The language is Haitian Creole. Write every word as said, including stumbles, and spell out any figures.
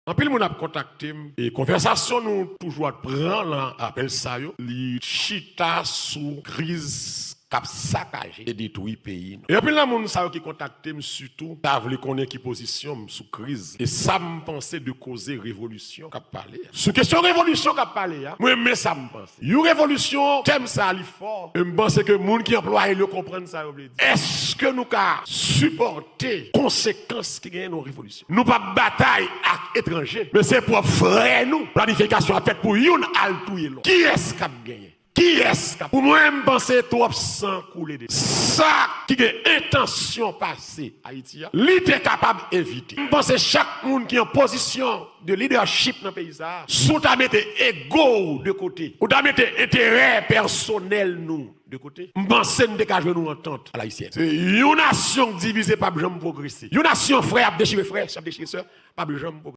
Anpil moun ap kontakte m, e konvèsasyon nou toujou ap pran lan apèl sa yo, li chita sou kriz k ap sakaje e detwi peyi nou. E anpil nan moun sa yo ki kontakte m sitou, ta vle konnen ki pozisyon m sou kriz e sa m panse de koze revolisyon k ap pale a. Sou kesyon revolisyon k ap pale a, mwen renmen sa m panse. Yon revolisyon, tèm sa a li fò. E m panse ke moun ki anplwaye l yo konprann sa yo vle di. Èske nou ka sipòte konsekans ki genyen nan yon revolisyon? Nou p ap batay ak etranje, men se pwòp frè nou. Planifikasyon ap fèt pou youn al touye lòt. Kiyès k ap genyen? Kiyès k ap? Pou mwen, m panse twòp san koule deja. Sa ki gen entansyon pase Ayiti a, li te kapab evite. M panse chak moun ki an pozisyon de lidèchip nan peyi sa a, si w ta mete ego w de kote, ou ta mete enterè pèsonèl nou de kote, m panse n te ka jwenn yon antant alayisyèn. Se yon nasyon k divize p ap janm pwogrese. Yon nasyon frè ap dechire frè, sè ap dechire sè, p ap janm pwogrese.